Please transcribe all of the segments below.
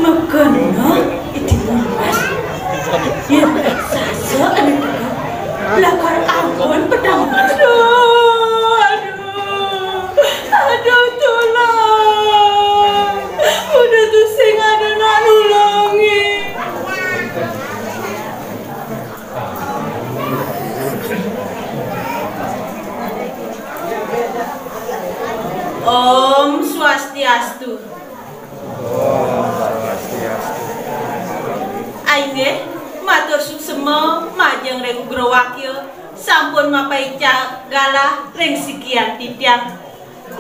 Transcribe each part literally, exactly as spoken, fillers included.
Makeneh I Timun Mas. Yén raksasa ané teka, lakar anggon petang. Aduh, aduh, aduh, tulung. Udah tusing ada nak nulungin. Om Swastiastu. Inggih, matur suksma majeng ring Ugrawakya, sampun mapaica galah ring sikian titiang.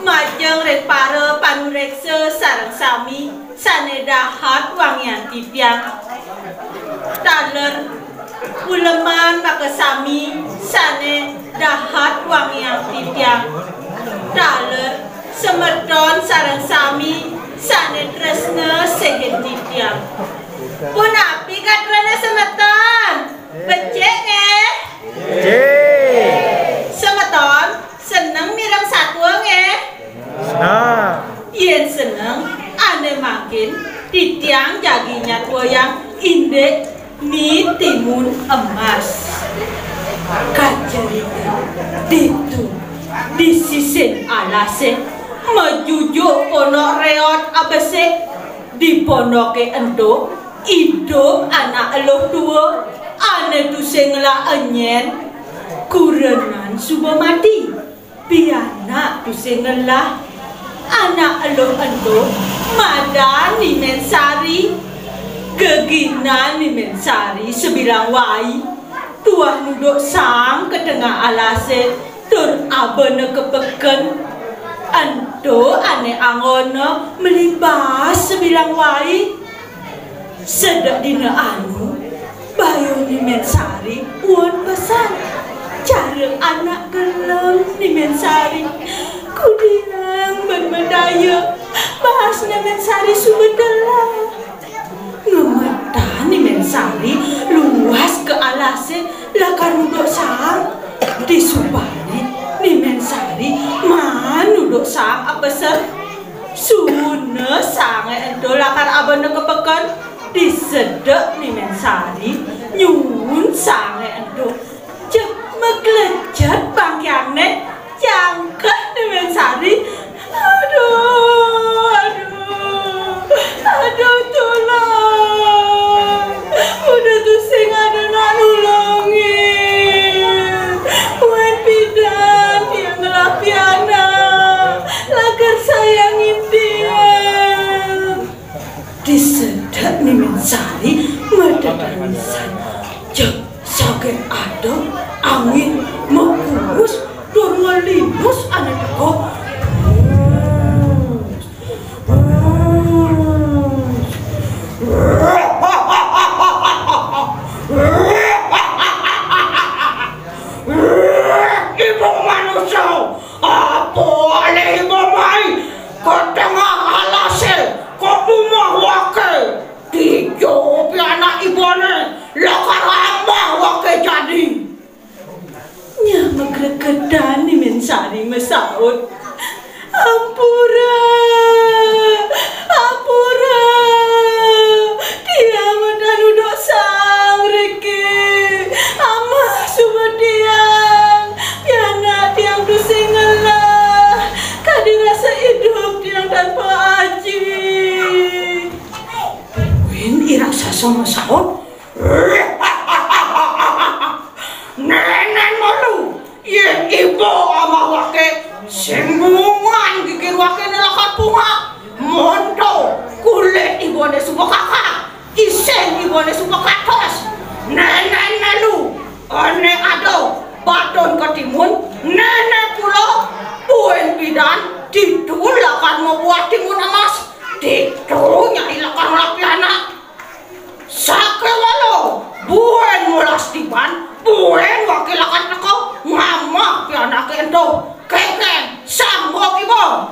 Majeng ring para panureksa sareng sami sané dahat wangiang titiang. Taler uleman makasami sané dahat wangiang titiang. Taler semeton sareng sami sané tresna sihin titiang. Punapi gatrané semeton? Becik nggih? Becik. Semeton seneng mireng satua nggih? Seneng. Yén seneng, ané mangkin titiang jagi nyatuayang indik Ni Timun Emas. Kacerita ditu di sisin alasé majujuk pondok reot abesik. Di pondoké ento idup anak eluh tua ané tusing ngelah nyén. Kurenan suba mati. Pianak tusing ngelah. Anak eluh ento madan Ni Mén Sari. Geginan Ni Mén Sari sabilang wai tuah nuduk saang ka tengah alasé tur abana ka peken. Ento ané anggona mlibas sabilang wai. Sedek dina anu, bayuh Ni Mén Sari puun pesan. Cara anak gelem Ni Mén Sari. Kudiang ban madaya, baas Ni Mén Sari suba telah. Ngemetan Ni Mén Sari luas ka alasé lakar nuduk saang. Disubané Ni Mén Sari maan nuduk saang apeser. Suuna saangé ento lakar abana ka peken. Disedek Ni Mén Sari nyuun saangé ento. Jeg maklejet bangkiangné, jangkeh Ni Mén Sari. Aduh, aduh, aduh, tulung. Udah tusing ada nak nulungin. Buin pidan tiang ngelah pianak. Lakar sayangin tiang. Disedek Ni Mén Sari matetangisan. Jeg saget ada angin makuus tur malinus ané teka. Ibu manusia, apa alih ibu mai ka tengah alasé, ka umah waké? Dija pianak ibuné lakar amah waké jani. Nya magregedan Ni Mén Sari masaut, "Ampura, ampura, tiang madan nuduk saang riki. Amah suba tiang, pianak tiang tusing ngelah, kadi rasa idup tiang tanpa aji." Buin I Raksasa masaut, "Nénén malu, yén iba amah waké, sing bungan gigir wakéné lakar pungak. Monto, kulit ibané suba kakar, ising ibané suba katos. Nénén malu, ané ada batun katimun, nénén pula, buin pidan, ditu lakar mabuat timun emas, ditu nyai lakar ngelah pianak." Sakéwala, buin molas tiban, buin waké lakar teka ngamah pianaké ento. Kénkén, sanggup iba?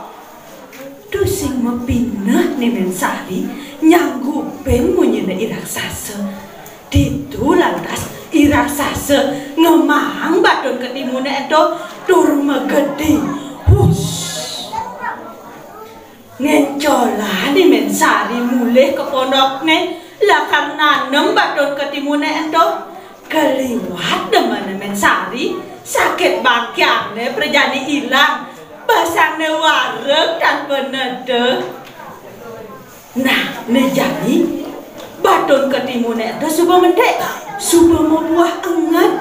Tusing mapineh Ni Mén Sari nyanggupin munyiné I Raksasa. Ditu lantas I Raksasa ngemahang batun katimuné ento, tur magedi. Hus. Ngencolan I Mén Sari mulih ka pondokné, lakar nanem batun ketimuné ento. Kaliwat demen I Mén Sari, saget bagianné prajani ilang, basangné wareg tanpa neda. Nah, né jani, batun ketimuné ento suba mentik, suba mabuah enget.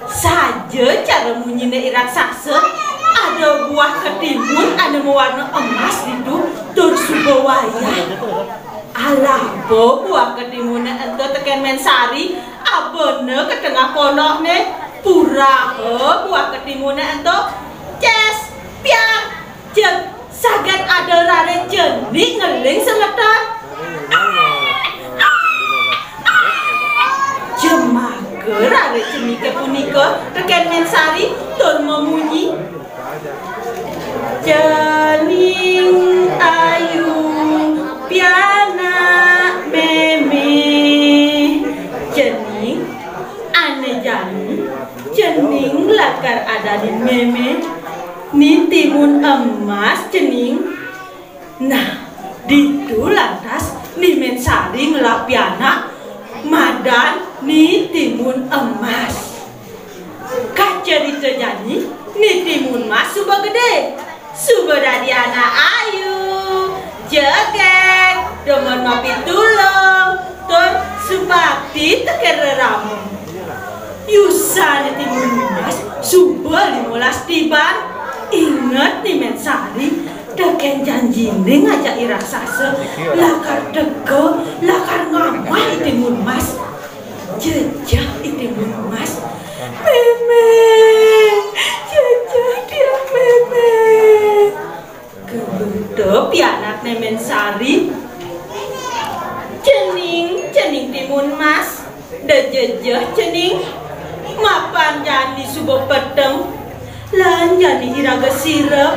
Saja cara munyiné I Raksasa, ada buah ketimun ané mawarna emas ditu, tur suba wayah. Alapa buah ketimuné ento tekén Mén Sari, abana ka tengah pondokné, puraha buah ketimuné ento, ces, piang, jeg, saget ada raris cenik ngeling semeton. Jemaka raris ceniké punika tekén Mén Sari tur mamunyi, "Cening ayu pianak mémé." Cening, ané jani, cening lakar adanin mémé, Ni timun emas, cening. Nah, ditu lantas Ni Mén Sari ngelah pianak, madan Ni Timun Emas. Kacarita jani, Ni Timun Emas suba gedé, suba dadi anak ayu, jegég, demen mapitulung, tur subakti tekén rerama. Yusan Ni Timun Emas suba limolas tiban. Inget Ni Mén Sari tekén janjiné ngajak I Raksasa, lakar teka, lakar ngamah I Timun Emas. Jejeh I Timun Emas, "Mémé, jejeh tiang mémé." Geluh pianakné Mén Sari. "Cening, cening Timun Emas, da jejeh cening, mapan jani suba peteng, lan jani iraga sirep.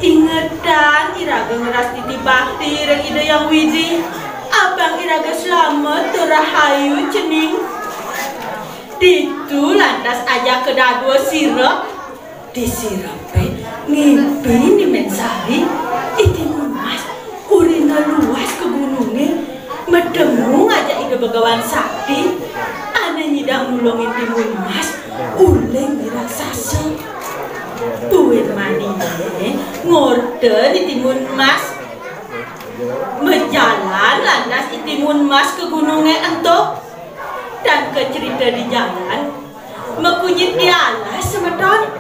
Ingetang iraga ngrastiti bakti ring Ida Hyang Widhi, apang iraga slamet tur rahayu, cening." Ditu lantas ajaka dadua sirep. Disirepé, ngimpi Ni Mén Sari, I Timun Emas, urina luas ka gunungé, matemu ngajak Ida Bagawan Sakti, ané nyidang nulungin Timun Emas, uling I Raksasa. Buin maniné, ngorta Ni Timun Emas. Majalan lantas I Timun Emas ka gunungé ento. Tan kacerita di jalan, makunyit di alas, semeton.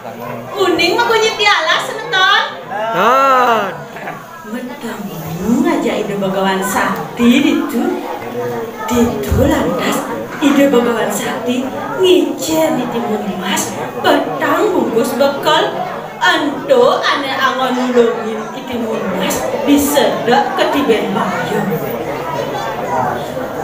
Uning makunyit di alas, semeton. Tan. Matemu ngajak Ida Bagawan Sakti ditu. Ditu lantas Ida Bagawan Sakti ngicén I Timun Emas petang bungkus bekel. Ento ané anggon nulungin I Timun Emas disedek ka tiben baya.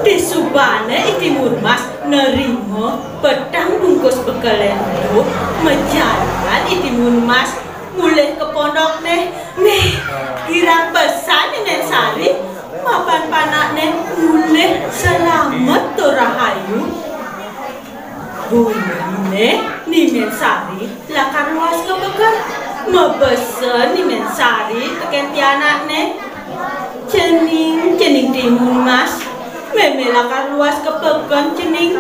Disubané I Timun Emas nerima petang bungkus bekelé ento, majalan I Timun Emas mulih ka pondokné. Méh, girang pesan Ni Mén Sari, mapan panakné mulih salamet tur rahayu. Buin maniné, Ni Mén Sari lakar luas ka peken. Mabesen Ni Mén Sari tekén pianakné, "Cening, cening Timun Emas, mémé lakar luas ka peken, cening.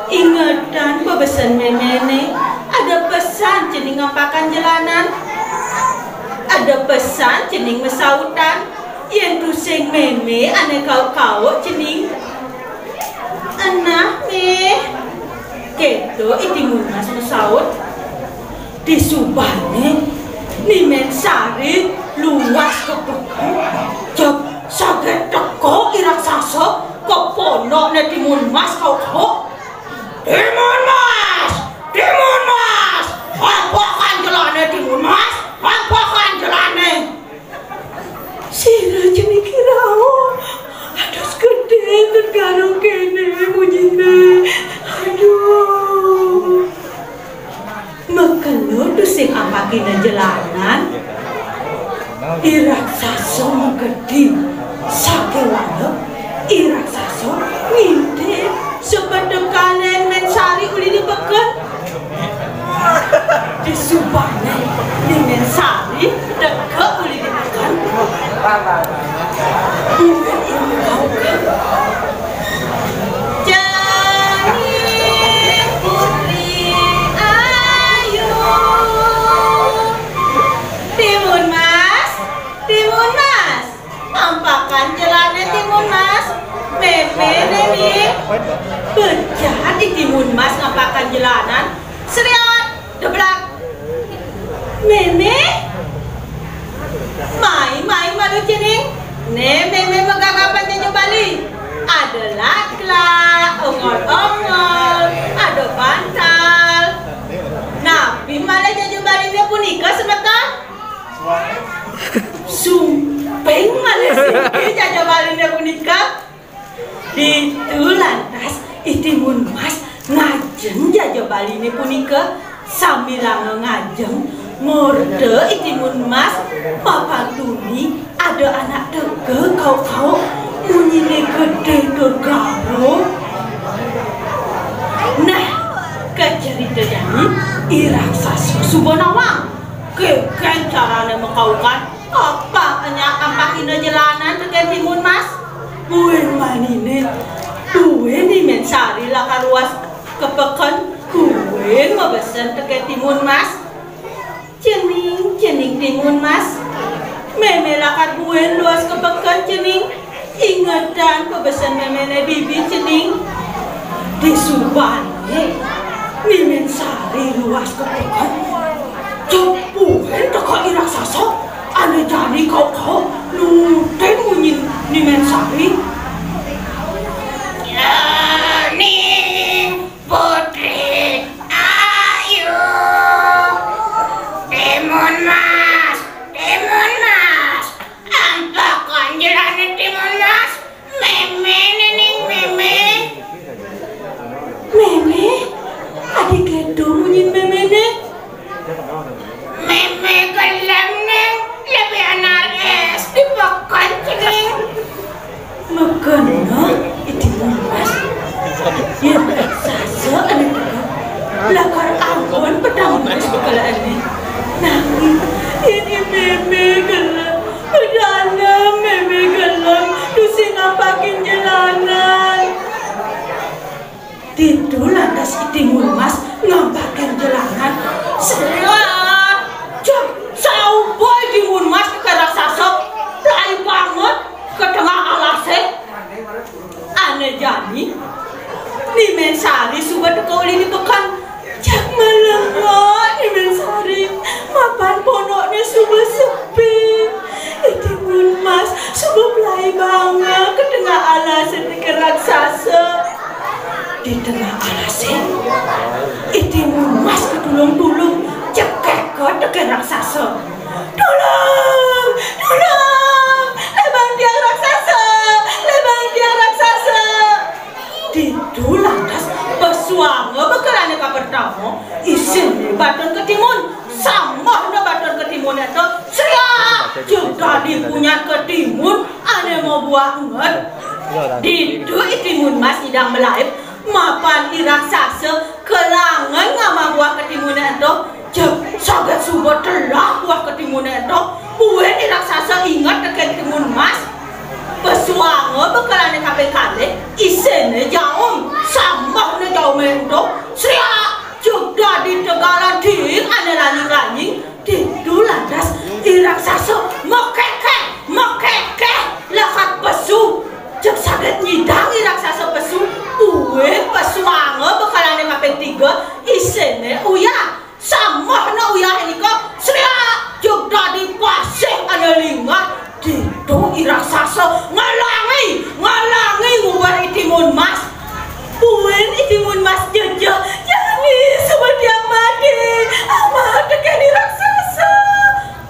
Ingetang pabesen méméné, ada pesan cening ngampakan jelanan. Ada pesan cening masautan. Yén tusing mémé ané kauk-kauk, cening." "Nah, Méh." Kéto I Timun Emas masaut. Disubané Ni Mén Sari luas ka peken. Cep, saget teka I Raksasa ka pondokné Timun Emas, kauk-kauk. "Timun Emas! Timun Emas! Ampakan jelané, Timun Emas! Ampakan jelané!" Sira ceningé rauh. Aduh, gedé tur garu kéné munyiné. Aduh. Makelo tusing ampakina jelanan, I Raksasa magedi. Sakéwala I Raksasa ngintip sabedekalin Mén Sari. Subané Ni Mén Sari teka uli di peken. Buin imbau ka. Jani Putri Ayu. Timun Mas, Timun Mas. Ngampakan jelanan Timun Mas. Mémé né ning. Béja di Timun Mas ngampakan jelanan. Sriat, deblak. Mémé. Mai, mai malu cening. Né mémé magagapan jaja Bali. Ada laklak, ongol-ongol, ada bantal. Napi malih jaja Baliné punika semeton? Sumping malih siki jaja Baliné punika. Ditu lantas I Timun Mas ngajeng jaja Baliné punika. Sambilanga ngajeng, ngorta I Timun Mas mapan tuni ada anak teka kauk-kauk munyiné gedé tur garo. Nah, kacerita jani I Raksasa suba nawang. Kénkén carané makaukan, apang nyak ampakina jelanan tekén Timun Mas. Buin maniné, buin Ni Mén Sari lakar luas ka peken, buin mabesen tekén Timun Mas. Cening, cening Timun Mas. Mémé lakar buin luas ka peken cening. Ingetang pabesen méméné bibi cening. Disubané Ni Mén Sari luas ka peken, cepuin teka I Raksasa ané jani kauk-kauk nutin munyin Ni Mén Sari. Jani Putri Ayu. Timun Mas, Timun Mas. Ampakang jelanan Timun Mas. Mémé né ning, mémé. Mémé? Adi kéto munyin méméné? Mémé gelem ning, lebih anar és di peken cening. Makena I Timun Mas. Yén raksasa ané teka, lakar ampun petambus bekelaané. Nanging yén I mémé gelem, pedanem mémé gelem, tusing ngampakin jelanan. Ditu lantas I Timun Mas ngampakin jelanan. Sriat! Cék, sauba I Timun Mas tekén raksasa, plai banget ka tengah alasé. Ané jani, Ni Mén Sari suba teka uli di peken. Cék, malemot Ni Mén Sari, mapan pondokné suba sepi. I Timun Mas suba plai banget ka tengah alasé tekén raksasa. Di tengah alasé, I Timun Mas katulung-tulung, cekek tekén raksasa. "Tulung! Tulung! Lébang tiang raksasa! Lébang tiang raksasa!" Ditu lantas pesuanga bekelané kapertama, isinné batun ketimun. Sambahna batun ketimuné ento, sriak! Jeg dadi punyat ketimun ané mabuah enget. Ditu I Timun Mas nyidang malaib, mapan I Raksasa kelangen ngamah buah ketimuné ento. Jeg saget suba telah buah ketimuné ento, buin I Raksasa inget tekén Timun Mas. Pesuanga bekelané kaping kalih, isinné jaum. Sambahna jaumé ento, sriak! Jeg dadi tegalan tiing ané lanying-lanying. Ditu lantas I Raksasa makékéh, makékéh lakar pesu. Jeg saget nyidang I Raksasa pesu, buin pesuanga bekelané kaping tiga, isinné uyah. Sambahna uyahé nika, sriak! Jeg dadi pasih ané lingat. Ditu I Raksasa ngalangi, ngalangi nguber I Timun Mas. Buin I Timun Mas jejeh, "Jani suba tiang mati, amah tekén I Raksasa."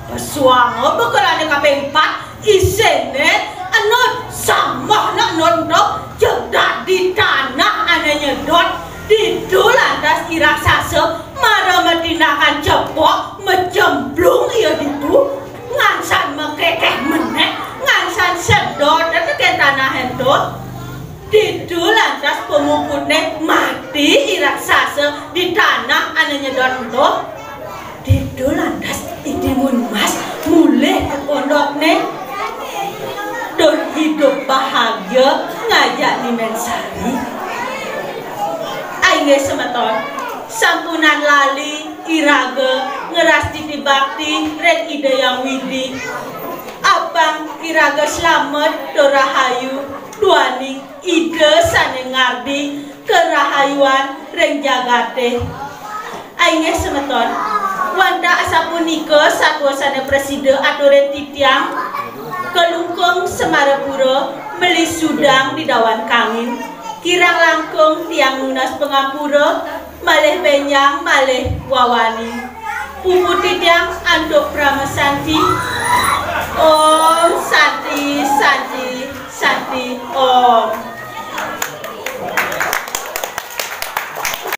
Pesuanga bekelané kaping pat, isinné enut. Sambahna enut ento, jeg dadi tanah ané nyedot. Ditu lantas I Raksasa mara matindakan cepok, macemplung ia ditu. Ngansan makékéh menék, ngansan sedot tekén tanah ento. Ditu lantas pamuputné mati I Raksasa di tanah ané nyedot ento. Dolantas I Timun Mas mulih ka pondokné tur hidup bahagia ngajak Ni Mén Sari. Inggih semeton, sampunang lali iraga ngrastiti bakti ring Ida Hyang Widhi. Apang iraga slamet tur rahayu duaning Ida sané ngardi karahayuan ring jagaté. Inggih semeton, wantah asapunika satua sané prasida aturin titiang, Klungkung Semarapura meli sudang didawan kangin, kirang langkung tiang nunas pangampura, malih bénjang malih wawani. Puput titiang antuk Parama Santi. Om Santi, Santi, Santi, Om.